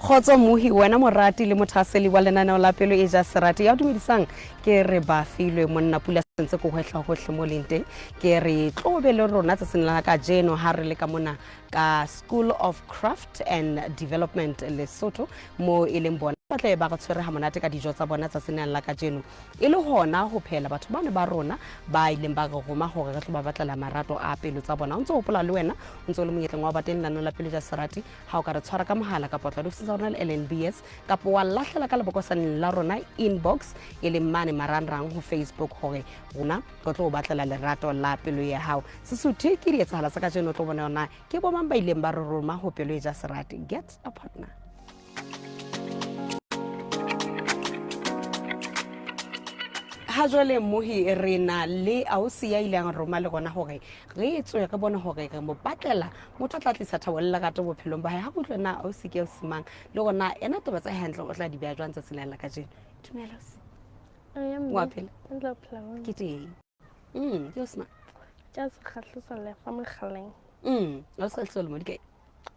Kgotso Mohi, wena morati le mothaseli wa lenaneo la Pelo e ja Serati. Ya o dumedisang ke re ba filwe monna pula sentse ko hwehla hohle mo leng teng. Ke re tlo be le rona tsatsing la kajeno ha re le ka mona ka School of Craft and Development Lesotho mo e leng bona ba tle ba re tshwere ha monate ka dijo tsa bona tsatsing la kajeno. E le hona ho phela batho bane ba rona ba ileng ba re roma hore re tlo ba batlela marato a pelo tsa bona. O ntse o hopola le wena o ntse o le monyetleng wa ho ba teng lenaneo la Pelo ja Serati ha o ka re tshwara ka mohala kapa tla diofising tsa rona le LNBS kapa wa lahlela ka lebokosaneng la rona inbox e leng mane marangrang ho Facebook hore rona re tlo o batlela lerato la pelo ya hao. Sesotho ke dietsahala tsa kajeno, o tlo bona yona ke bomang ba ileng ba re roma ho Pelo e ja Serati. Get a partner. Ha jwale Mohi re na le ausi ya ileng roma le rona hore re tswe re bone hore re mo batlela motho o tla tlisa thabo le lerato bophelong ba hae. Ha kutlwe na ausi ke ausi mang le rona ena taba tsa hantle o tla di beha jwang tsatsing la kajeno. Dumela ausi. Wa phela? Ke teng. Ke ausi mang? Ke a Sekgahliso Lefa Mokgaleng. Ausi Kgahliso le mo di kae?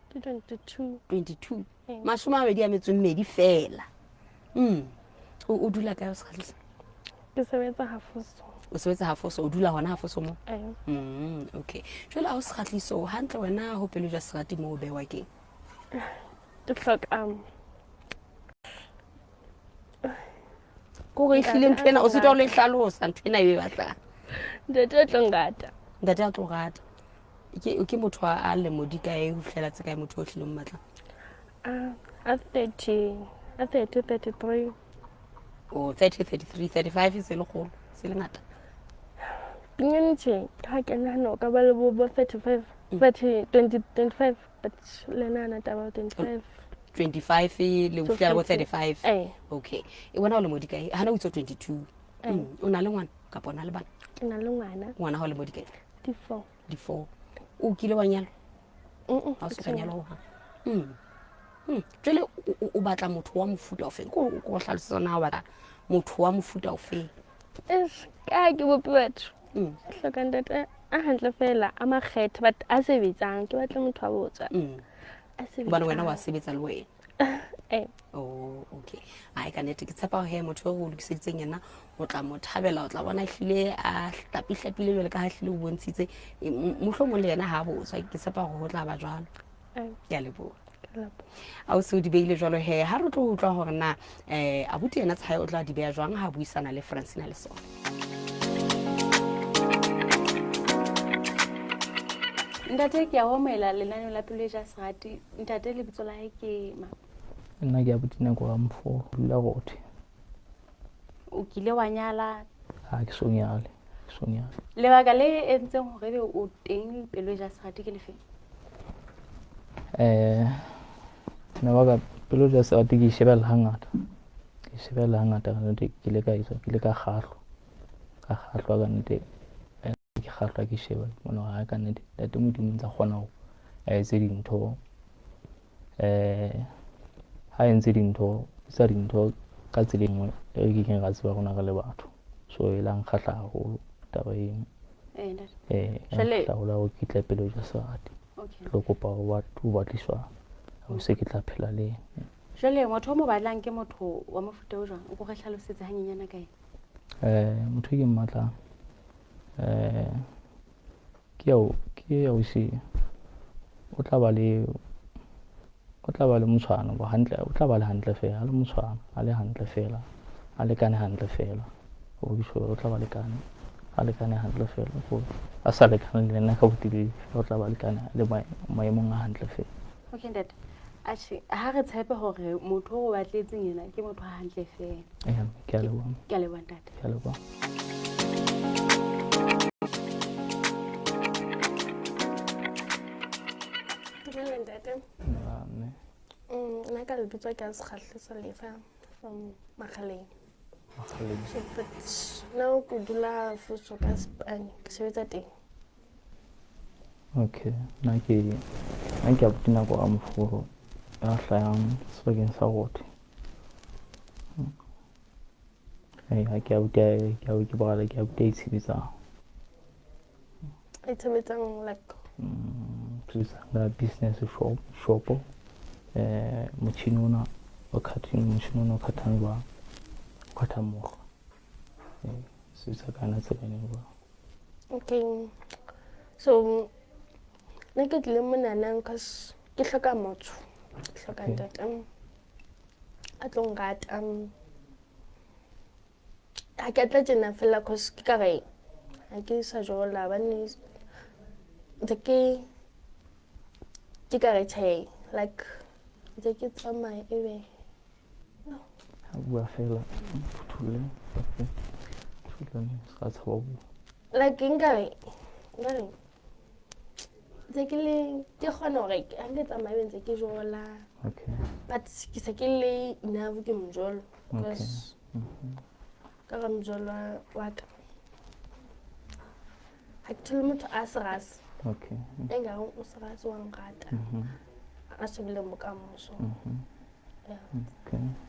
Ke 22. 22. 28 fela. O dula kae ausi Kgahliso? Ke sebetsa Hafoso. O sebetsa Hafoso, o dula hona Hafoso mo? Okay. Jwale ausi Kgahliso, hantle wena ho Pelo ja Serati mo o bewa keng? Ke hloka Ko re ehlile ntho ena o sitwa ho le hlalosa ntho ena e batlang. Ntate o tlo ngata. Ntate a tlo rata. Ke motho a lemo di kae ho fihlela tse kae motho o hlileng mmatla? A 30, a 30, 33. Oh, 30, 33, 35 e se le kgolo, se le ngata. Pinyane tje, ha ke nahana o ka ba le bo 35, 30, 20, 25, but le nahana taba 25. 25 le ho fihlela bo 35. Okay. E bona o le modi kae? Hana o itse 22. O na le ngwana kapa o na le bana? Ke na le ngwana. Ngwana ha o le modi kae? Di 4. Di 4. O kile wa nyalwa? Ha o se ka nyalwa hohang. Jwale o batla motho wa mofuta ofeng? Ko o hlalosetsa na o batla motho wa mofuta ofeng? Eish, ka ke bope batho. Hloka ntate a hantle fela, a makgethe but a sebetsang. Ke batla motho wa botswa. A sebetsang. Hobane wena wa sebetsa le wena. Oh, okay. Ai ka nnete ke tshepa he motho o lokiseditseng yena o tla mo thabela, o tla bona ehlile a hlapi-hlapile jwale ka ha ehlile o bontshitse mohlomong le yena ha botswa, ke tshepa hore ho tla ba jwalo. Ke a leboha. Ausi o di beile jwalo he, ha re tlo utlwa hore na abuti yena Tshae o tla di beha jwang ha buisana le Francina le sona. Ntate ke a o amohela lenaneo la Pelo e ja Serati. Ntate lebitso la hae ke mang? Nna ke abuti Nako wa Mofo, dula Rothe. O kile wa nyala? Ha ke so nyale, ke so nyale. Lebaka le entseng hore ebe o teng Pelo e ja Serati ke lefe? Mme wa ka Pelo ja Serati ke shebella hangata. Ke shebella hangata ka nnete, ke ile ka etsa, ke ile ka kgahlwa. Ka kgahlwa ka nnete. Ke kgahlwa ke sheba, ke bona hore ka nnete Ntate Modimo ntse a kgona ho a etse dintho. Ha entse dintho, etsa dintho ka tsela e nngwe e re kekeng ra tseba rona re le batho. So e la nkgahla haholo taba eno. Nkgahla haholo hore ke tle Pelo ja Serati. Ke kopa ho batliswa ho se ke tla phela le yena. Jwale motho o mo batlang ke motho wa mofuta o jwang? O ko re hlalosetse hanyenyana ka ena. Motho e ke mmatlang ke eo, ke ausi o tla ba le, o tla ba le motshwana bo hantle, o tla ba le hantle fela, a le motshwana, a le hantle fela, a lekane hantle fela. O ke tjho, o tla ba lekane, a lekane hantle fela, go a sa lekane le nna ka botelele, o tla ba lekane le maemong a hantle fela. Okay ntate, atjhe ha re tshepe hore motho o batletseng yena ke motho a hantle fela. Ke a leboha. Ke a leboha ntate. Ke a leboha. Dumela ntate. Mme. Nna ka lebitso ke a Sekgahliso Lefa from Makgaleng. Makgaleng. So, but now ke dula Foso ka Spane, ke sebetsa teng. Okay, nna ke abuti Nako a Moforo ya hlayang sebakeng sa Rothe. Ha ke abuti ke bogale, ke abuti a itshebetsang. Itshebetsang like? Tshebetsang ka business shop, shopo. Motjhini ona o cutting, motjhini ona o cuttang jwang, o cuttang mokgwa. Sebetsa ka yona tsela ena jwang. Okay, so nna ke tlile monana cause ke hloka motho, ke hloka ntate a tlo nrata. Ha ke tla tjena fela cause ke ka re ha ke sa jola bane ntse ke ka re tjhe, like ntse ke tsamaya ebe Ha bua fela, phuthulle, phuthulle, se ka tshaba ho bua. Like nkare ntse ke le ke kgona hore ha ke tsamaya ebe ntse ke jola. But ke se ke le enough ke mojolo because ka re mojolo wa ka ha ke thole motho a serious. E nkareng o serious wa nrata, a shebileng bokamoso.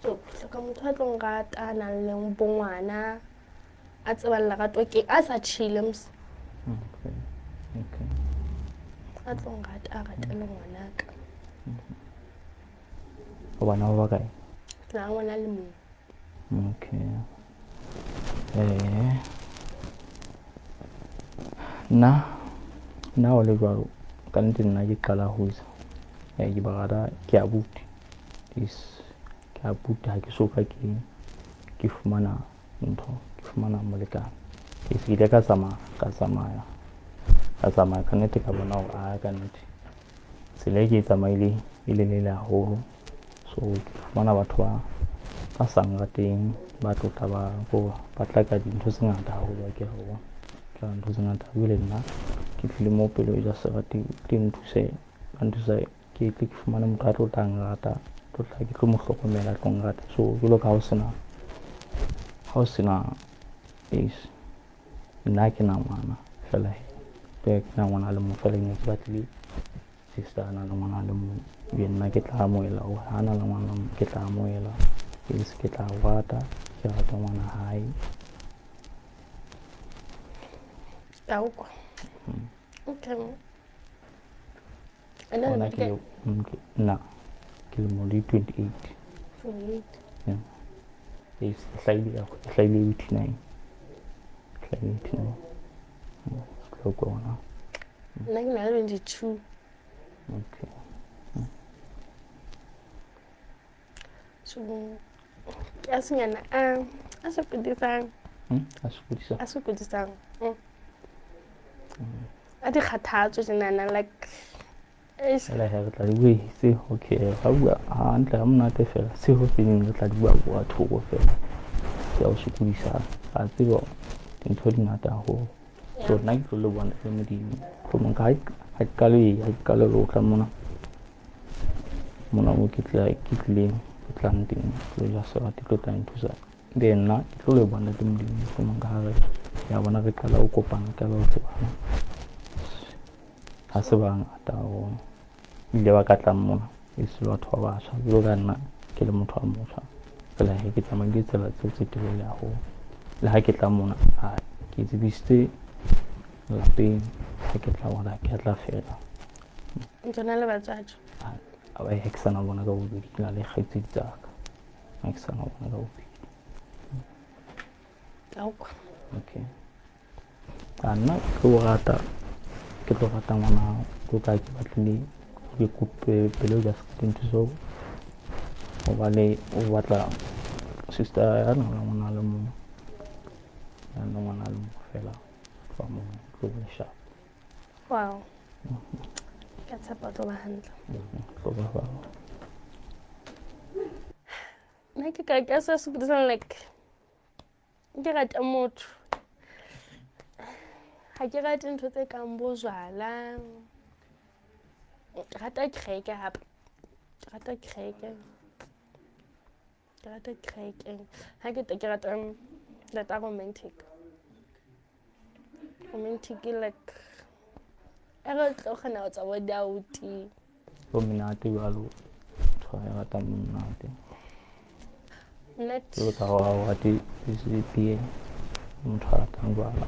So ke hloka motho a tlo nrata, a nang le bongwana, a tsebang lerato ke a sa tjhele mos. A tlo nrata, a rate le ngwanaka. O bana ba bakae? Ke na le ngwana le mong. Okay. Nna ho le jwalo, ka nnete nna ke qala ho etsa. Ke ba rata, ke abuti. Ke abuti ha ke soka ke fumana ntho, ke fumana molekane. Ke se ile ka tsamaya, ka tsamaya, ka tsamaya ka nnete ka bona hore a ka nnete tsela e ke e tsamaileng e lelele haholo. So ke fumana batho ba sa nrateng, ba tlotla ba ko ba tla ka dintho tse ngata haholo, ke re bona tla ntho tse ngata. Ebile nna ke tlile mo pelo e ja serati, ke nthuse, ba nthusa ke tle ke fumane motho a tlo tla nrata, tlo tla ke tlo mo hlokomela, tlo nrata. So jwalo ka ha o sena ace, nna ke na ngwana fela he, ke na ngwana le mong fela, ne ke batlile sister a na le ngwana le mong, ebe nna ke tla amohela hore ha na le ngwana le mong, ke tla amohela, yes, ke tla rata, ke rata ngwana hae. Ka utlwa. Okay. And Hona then ke le, ke, nna, ke lemo di 28. 28. Yeah. Yes, e hlahile ya, e hlahile 89. E hlahile 89. Ke utlwa hona. Nna ke na le 22. Okay. So ke a senyana a sokodisang. A sokodisang. A sokodisang. A dikgathatso tjenana, like Fela he re tla di bua tse, okay, ra bua hantle ha monate fela, seo tse ding re tla di bua bua thoko fela. Ke a o sokodisa, a tseba dintho di ngata haholo. So nna ke tlo le bona le Modimo. Mohlomong ka ha ke qale, ha ke qale ho tla mona. Mona mo ke tla, ke tlileng, ke tlang teng, ke tlo ja serati, ke tlo tla nthusa. Then nna ke tlo le bona le Modimo, mohlomong ka ha re ya bona re qala ho kopana, re qala ho tsebana. Ha se bangata haholo. Ebile ba ka tlang mona, e se batho ba batjha. Jwalo ka nna ke le motho a motjha. Fela he ke tsamaile tsela tseo tse telele haholo. Le ha ke tla mona, ha ke tsebisitse lapeng, ha ke tla bona, ke tla fela. Ntse na le batswadi? Ha ba ke sana bona ka bobedi, ke na le kgaitsedi tsa ka. Ha ke sana bona ka bobedi. Ka utlwa. Okay. A nna ke tlo rata, ke tlo rata ngwana hao. Ke ka ke batlile ke kope pele o ja se nthuso. Hobane o batla sister ya na le ngwana le mong. Ya na ngwana le mong fela. Ba mo tlo le sharp. Wow. Ka tshepa tlo ba hantle. Tlo ba ba. Nna ke ka ke sa sokodisang, like ke rata motho. Ha ke rate ntho tse kang bo jwala. Ke rata kereke hape. Ke rata kereke. Ke rata kereke. Ha ke ke rata rata romantic. Romantic like e re tlo kgona ho tswa bo diauti. Bo monate jwalo. Motho a ratang monate. Net. Jwalo ka ha o rate tee, motho a ratang jwala.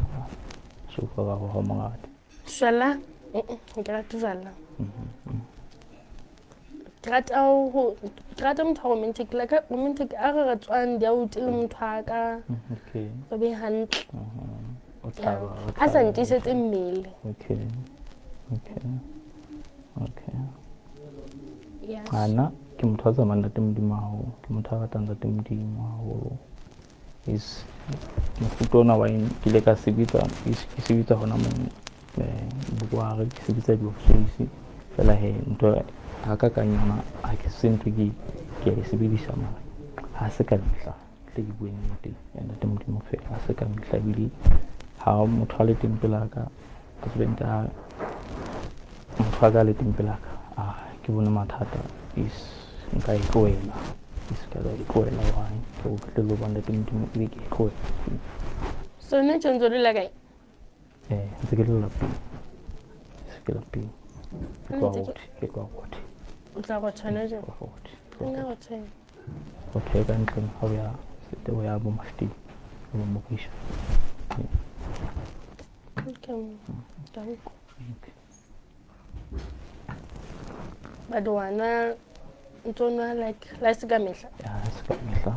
So ka ba ho monate. Jwala? Ke rate jwala. Ke rata ho ke rata motho wa romantic, like romantic a re re tswang di-out le motho wa ka. Okay. Re be hantle. O Yeah. thaba, o A sa thaba. ntiisetse mmele. Okay. Okay. Okay. Yes. A nna ke motho a tsamayang ntate Modimo haholo. Ke motho a ratang ntate Modimo haholo. Is mofuta ona wa eng ke ile ka sebetsa ke sebetsa hona moo Bokware, ke sebetsa di-office fela hee ntho ha ka kang yona ha ke se ntho ke ke a e sebedisa mara ha se ka mehla tle ke bue nnete ya ntate Modimo fela ha se ka mehla ebile ha motho a le teng pelaka husband a motho a ka le teng pelaka ah ke bone mathata is nka e tlohela is ka e tlohela hobane ke o tle lo bona ntate Modimo ebe ke e tlohela. So nna tje ntse o dula kae? Ntse ke le lapeng, se ke lapeng. Ke tloha Ntse ke- Rothe, ke tloha Rothe. O tla Rothe hona jwale? Tloha Rothe, tloha Nna Rothe. Rothe. Rothe ka ntlong ha o ya sete o ya bo Mafeteng, bo Morisha. Okay. Danko. Okay. But wa nwa ntse o nwa like la se ka mehla. Ya se ka mehla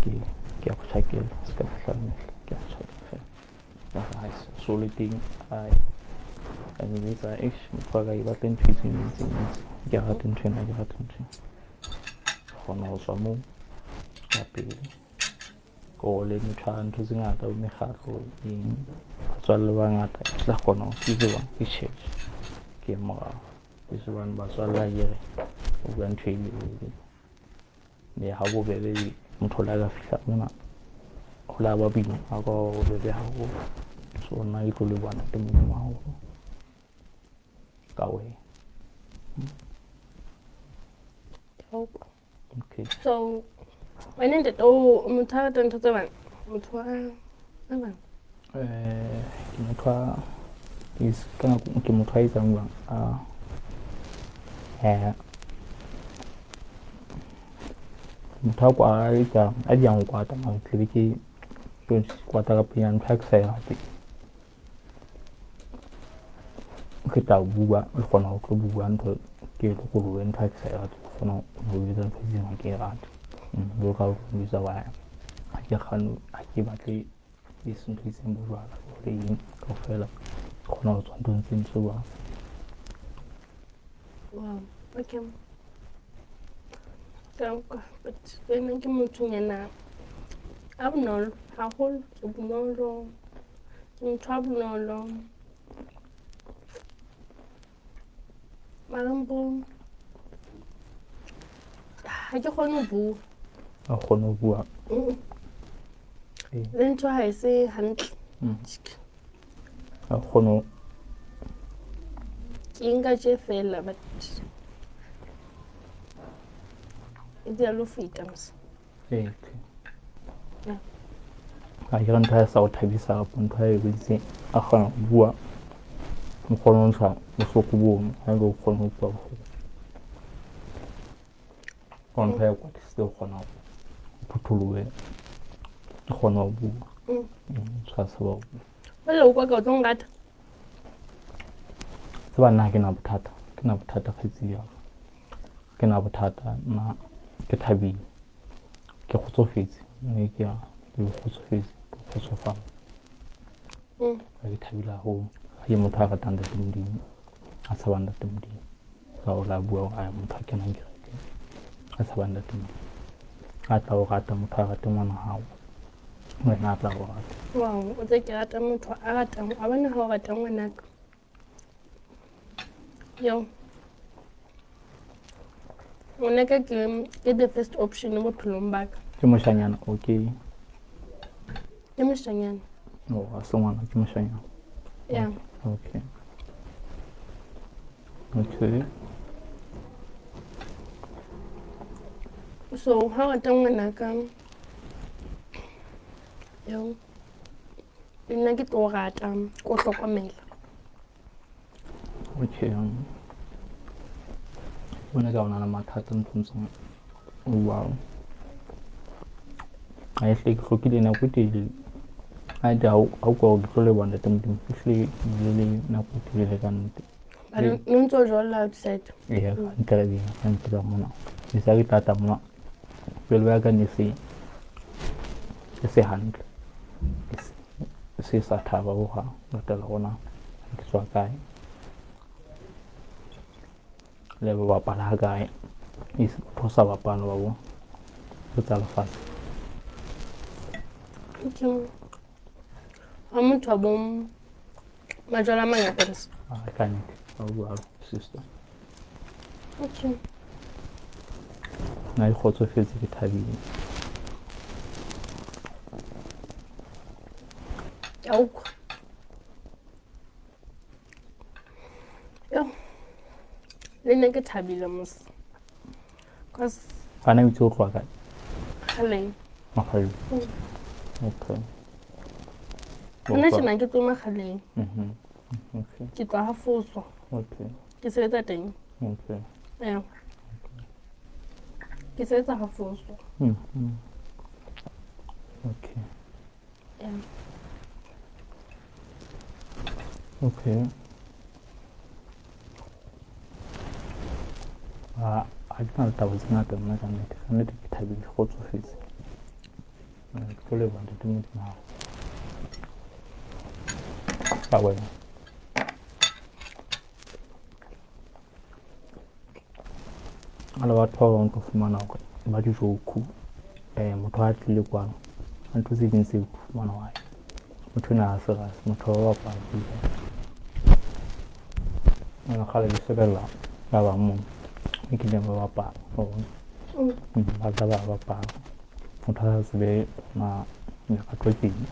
ke ke ya go tjhakela, se ka mehla le mehla ke ya go tjhakela fela. Ya ha so le teng ai ka njwetsa eish motho wa ka ke batla ntho e itseng e itseng e itseng. Ke rata ntho ena, ke rata ntho ena. Ke kgona ho tswa moo ka pele. Ko le motho a ntho tse ngata bo mekgatlo eng batswalle ba bangata ke tla kgona ho ke tseba ke tjhe ke ye morao. Ke hobane batswalle ha ke re o bua ntho e le le ha bobebe motho o la ka fihla mona ho la ba boima ha ka ba bobebe haholo. So nna ke tlo leboha ntate Modimo haholo ka wena. Ke a utlwa. Okay. So wena ntate o motho a ratang ntho tsa bana, motho wa tsa bana. Ke motho a is ka nako ke motho a etsang jwang a motho a kwa a etsang a di yang ho kwata mara tle be ke ke kwata ka pejana ntho ha ke sa e rate. Ke tla bua le kgona ho tlo bua ntho ke lokolohe ntho ha ke sa e rate ke kgona ho etsa ntho e itseng ha ke e rate. Jwalo ka ha o njwetsa hore ha ke kganne ha ke batle e se ntho e itseng bojwala le eng kaofela ke kgona ho tswa nthong tse tse jwalo. Wow, okay. Ka utlwa, but wena ke mothonyana a bonolo haholo, ke bonolo, ke motho a bonolo. Mara mpo ha ke kgone ho bua. Ha o kgone ho bua. Le ntho ha e se hantle. Ha o kgone ho Ke nka tje fela but e di a lo feta mos. Ee, okay. Yeah. Ha ke re ntho ha e sa o thabisa kapa ntho ha e boditseng a kgona ho bua o kgone ho ntsha bohloko bono ha ebe o kgone ho utlwa bohloko. Ka ntho ya kwatisitse o kgona ho phutholohe o kgona ho bua. Tshwa tseba ho bua. Jwale o kwa ka o tlo nrata? Tseba nna ha ke na bothata, ke na bothata kgaitsedi ya ka. Ke na bothata nna ke thabile, ke kgotsofetse mme ke a ke kgotsofetse, ke kgotsofala. Ha ke thabile haholo. Ha ke motho a ratang ntate Modimo, a tshabang ntate Modimo. Ka o la bua hore motho a kenang kereke, a tshabang ntate Modimo. A tla o rata motho a rate ngwana hao. Wena a tla o rata. Wow, o tse ke rata motho a ratang, a bona ha o rata ngwanaka. Yo. Ngwanaka ke the first option bophelong ba ka. Ke moshanyana o ke? Ke moshanyana. Oh, ha se ngwana, ke moshanyana. Yeah. Okay. Okay. So ha o rata ngwanaka, yo, le nna ke tlo o rata, ke o hlokomela. Okay. Bona ka ona le mathata nthong tse wow. Ha e hle ke hlokile nako e telele. Ha ete ha o kwa ke tlo leboha ntate Modimo, ke hlile ke bile le nako e telele ka nnete. Ne ntse o jolla outside? Ee, hantle re beng hantle ka mona. Ne sa ke tata mona. Pelo ya ka ne se e se hantle. E se sa thaba hohang. Latela rona ke tswa kae. Le ba bapala ha kae. E se motho o sa bapala wa bona. Ke tsa lefatshe. Okay. Ha motho a bo majwala a mangata mos. Ah, ka nnete. Ha o jwalo, sister. Okay. Nna ke kgotsofetse, ke thabile. Ke a utlwa. Yo. Le nna ke thabile mos. Cause Bana o itse o tloha kae? Makgaleng. Makgaleng. Okay. Nna tjena ke tlo Makgaleng. Okay. Ke tloha ha Foso. Okay. Ke sebetsa teng. Okay. Yeah. Ke sebetsa ha Foso. Okay. Yeah. Okay. Ha ha ke na le taba tse ngata nna ka nnete. Ka nnete ke thabile, ke kgotsofetse. Ke tlo leboha Ntate Modimo haholo. Ka wena. Ha le batho ba bang o tlo fumana hore ba di-joke. Motho ha tlile kwano, ha ntho tse ding tse o fumana hore motho enwa ha serious, motho wa bapala. Nna kgale ke shebella ba bang moo e kileng ba bapala wa bona. Ba tla ba bapala. Motho a sa tsebe na merato ke eng.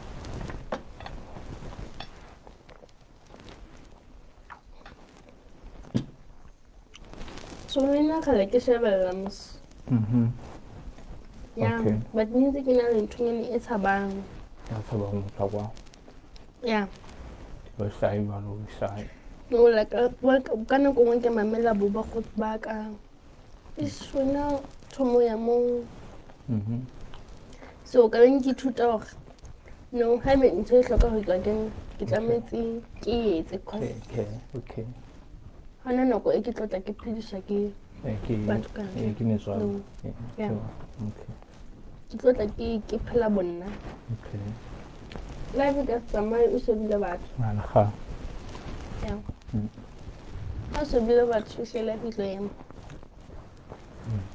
So le nna kgale ke shebella mos. Yeah, Okay. but ne ntse ke na le nthonyana e tshabang. Ya tshabang ho tla kwa. Yeah. O hlahe jwalo, o hlahe. No, like ka nako nngwe ke mamela bo bakgotsi ba ka. Eish, wena thomo ya mo. So ka beng ke ithuta hore no, haebe ntho e hloka ho etswa ke nna, ke tlametse ke etse cause Okay, okay. ha hona nako e ke tlo tla ke phediswa ke Ke batho ka ntle. ke metswalle. No. Yeah. Okay. Ke tlo tla ke phela bonna. Okay. Life e ka se tsamaye o shebile batho. Ngwana ga. Yeah. Ha o shebile batho o hle life e tlo ema.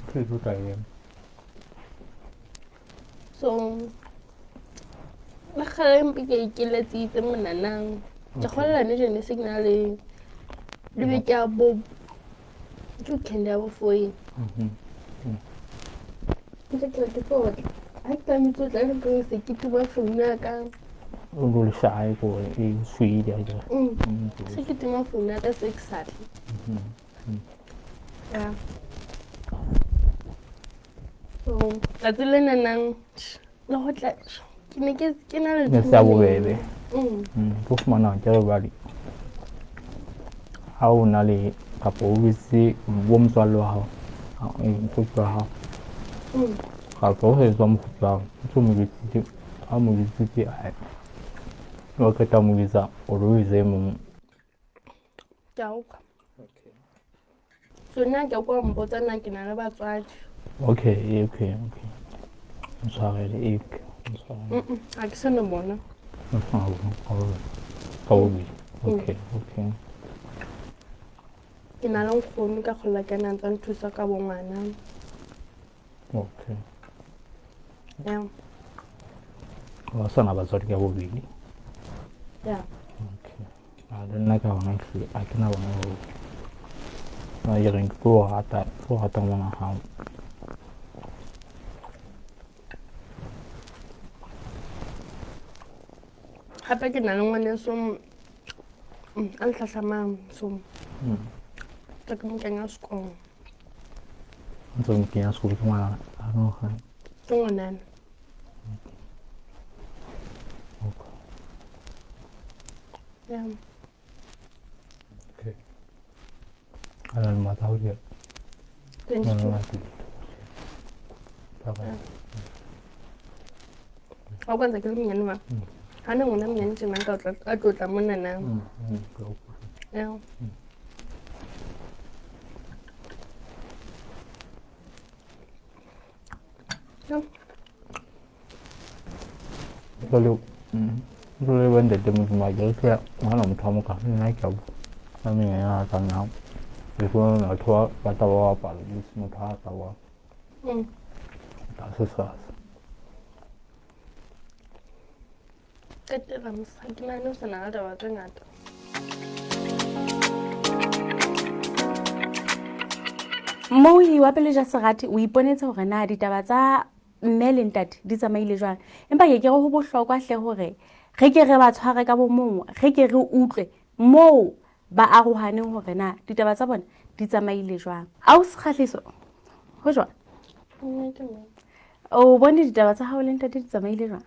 Ke tlo tla ema. So le kgale mpe ke ikeletsitse monanang. Ke kgolela ne jene se ke na le le beke ya bo ke weekend ya bo four. Ntse ke re ke tlo tla. Ha ke tlametse ho tla ke se ke tuma founu ya ka. O lo le shae ko e swile a jere. Se ke tuma founu ya ka se ke sa tle. Yeah. So tsatsi le nanang le ho tla ke ne ke na le Ne se a bobebe. Tlo fumana ke re jwale ha o na le kapa o bitsitse bo motswalle wa hao, mokgotsi wa hao. Kapa o sa etswa mokgotsi wa hao, o ntso mo jwetsitse, ha o mo jwetsitse ae. O qeta ho mo jwetsa, o lo jwetsa e mong. Ke a utlwa. So nna ke kwa mpotsa na ke na le batswadi. Okay, okay, okay. Ntshwarele, okay. Ntshwarele. Ha ke sa na bona. Ka bobedi. Okay, okay. Ke na le nkgono ka kgola ke na ntse nthusa ka bo ngwana. Okay. Yeah. Wa sana batswadi ka bobedi. Yeah. Okay. A le nna ka hona ehlile ha ke na bona ho. Nna ke reng ke tlo rata, ke tlo rata ngwana hao. Hape ke na le ngwaneso a ntlhahlamang so. Tla ke mo kenya sekolo. Ntse o mo kenya sekolo ke ngwana a no ga. Ke ngwanana. Okay. Yeah. Okay. A na le matla ho di. 22. Ha o ka ntse ke le monyane wa. Ha na ngwana monyane tjena nka tla a tlo tla mona na. Yeah. Jwale jwale bo ntate Modimo a ke re hana motho a moka nna ke a bua ka menyanya ya ka nna ke fumana batho ba tla ba bapala le se motho a tla ba tla se sasa Qetela mos, ha ke nahane o sa na le taba tse ngata. Mmohi wa pele ja serati o iponetse hore na ditaba tsa mme le ntate di tsamaile jwang, empa ke ke re ho bohlokwa hle hore re ke re ba tshware ka bomong, re ke re utlwe moo ba arohaneng hore na ditaba tsa bona di tsamaile jwang. Ausi Kgahliso, ho jwang? Nnete mme. O bone ditaba tsa hao le ntate di tsamaile jwang?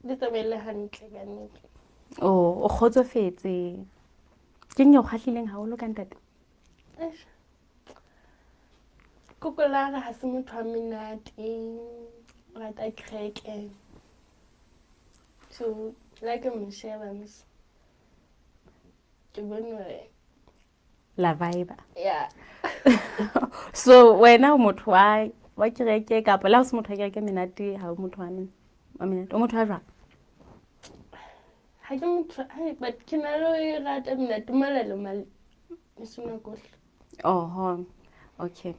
Di tsamaile hantle ka nnete. O o kgotsofetse? Keng e o kgahlileng haholo ka ntate? Eish. Kokolara ha se motho wa menate, o rata kereke. So la ke mo sheba mos. Ke bone hore La vibe. Yeah. So wena o motho wa wa kereke kapa le ha o se motho wa kereke menate ha o motho wa wa menate, o motho wa jwang? Ha ke motho, ai, but ke na le ho e rata menate mala le male. Mesuna gohle. Oho, okay.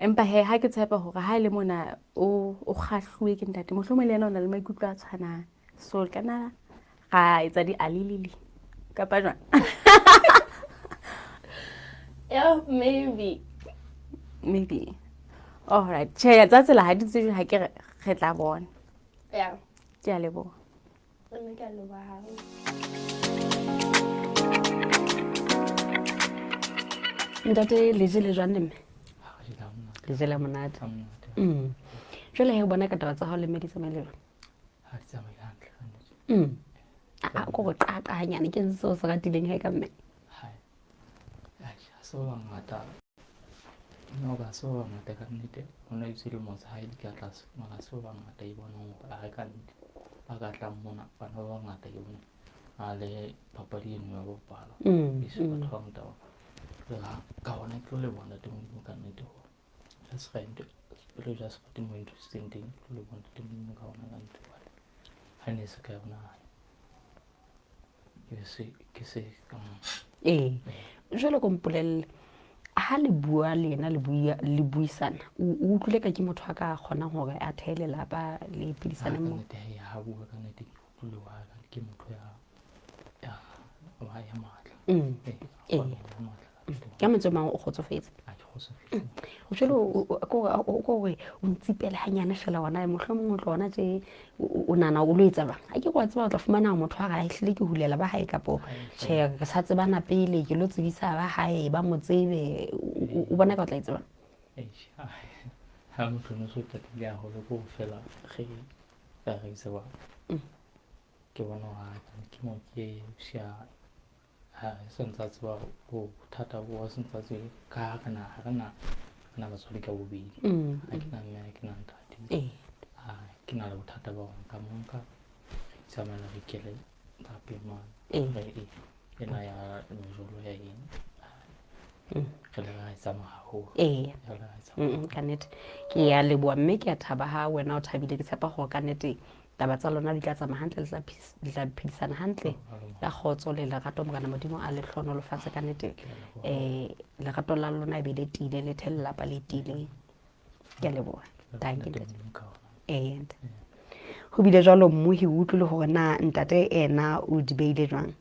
Empa he ha ke tshepa hore ha e le mona o o kgahluwe ke ntate, mohlomong le yena o na le maikutlo a tshwanang. So le kana ra etsa di alilili kapa jwang? Yeah, maybe. Maybe. All right. Tjhe, tsa tsela ha di tsejwe, ha ke re re tla bona. Yeah. Ke a leboha. Nna ke a leboha haholo. Ntate, le jele jwang le mme? Le jele monate. Jwale he o bona ka taba tsa hao le mme di tsamaile jwang? Ha di tsamaile hantle ka nnete. A ko go qaqa hanyane, ke seo se ratileng he ka mme? Hai. Ai, ha se ba bangata. No, ka se ba bangata ka nnete. O na itse dilemo tsa hae di ka tlase, mara ha se ba bangata e bonang hore a re ka nnete. Ba ka tlang mona, bana ba bangata ke bona. A le papadi eno ya bapala. E se batho ba bangata ba. Ka hona ke tlo leboha ntate Modimo ka nnete hore just rent pele ja se mo interesting teng, ke tlo leboha ntate Modimo ka hona ka nnete hobane ha ne se ka yona ke se ke se ka Ee. Jwale ko mpolelle, ha le bua le yena le bua le buisana, o o utlwile ka ke motho a ka kgonang hore a thehe lelapa le phedisane ka mmoho? nnete ha bua ka nnete ke utlwile wa ke motho ya ya wa ya matla. Ee, Ee. wa ya matla ka nnete. Ka mantswe a mang o kgotsofetse? Ha ke kgotsofetse. Jwale o ko re o ntsipele hanyane fela ona, mohlomong o tlo ona tje o nahana o lo etsa jwang? Ha ke re wa tseba o tla fumana motho a re ha ehlile ke hulela ba hae kapo tjhe re sa tsebana pele ke lo tsebisa ba hae ba mo tsebe, o bona ka o tla etsa jwang? Eish, ha motho no so tatile haholo ko fela re re re tseba. Ke bona hore ke mo ke sia ha se ntse a tseba bothata bo se ntse a tsebe ka ha re na ha re na re na batswadi ka bobedi. Ha ke na mme ha ke na ntate. Ha ke na le bothata ba hore nka mo nka re itsamaela re ikele lapeng mane. Re e ena ya mejolo ya eng. Re le ra e tsamaya haholo. Ee. Re le ra e tsamaya. Ka nnete ke a leboha mme ke a thaba ha wena o thabile, ke tshepa hore ka nnete taba tsa lona di tla tsamaya hantle, le tla phedisana hantle ka kgotso le lerato. Morena Modimo a le hlohonolofatse ka nnete. Lerato la lona e be le tiile, le thehe lelapa le tiileng. Ke a leboha. Dankie ntate. Ee. Ho bile jwalo mmohi o utlwile hore na ntate ena o di beile jwang.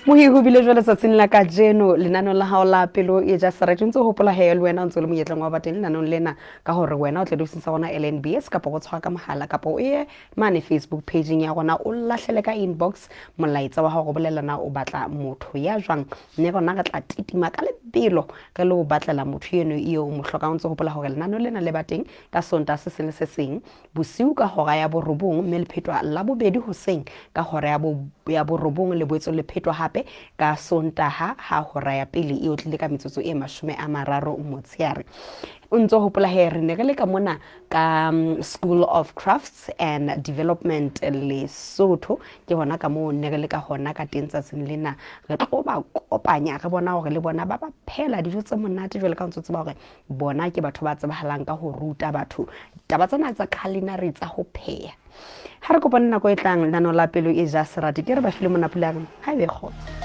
Mohi ho bile jwale tsatsing la kajeno lenaneong la hao la pelo e ja serati. O ntse o hopola he le wena o ntse o le monyetleng wa ba teng lenaneong lena ka hore wena o tle diofising tsa rona LNBS kapa go tshwara ka mohala kapa o ye mane Facebook page-eng ya rona o lahlele ka inbox molaetsa wa hao go bolela na o batla motho ya jwang, mme rona re tla titima ka lebelo re le o batlela motho eno eo o mo hlokang. O ntse o hopola hore lenaneo lena le ba teng ka Sontaha se seng le se seng bosiu ka hora ya borobong, mme le phetwa la bobedi hoseng ka hora ya borobong, le boetse le phetwa hape ka Sontaha ha hora ya pele e otlile ka metsotso e 30 motsheare. O ntso hopola he re ne re le ka mona ka School of Crafts and Development Lesotho. Ke hona ka moo ne re le ka hona ka teng tsatsing lena. Re tlo ba kopanya re bona hore le bona ba ba phela dijo tse monate jwale ka ntso tseba hore bona ke batho ba tsebahalang ka ho ruta batho taba tsena tsa culinary tsa ho pheha. Ha re kopane nako e tlang lenaneo la Pelo e ja Serati ke re ba file monapulare ha e be kgotso.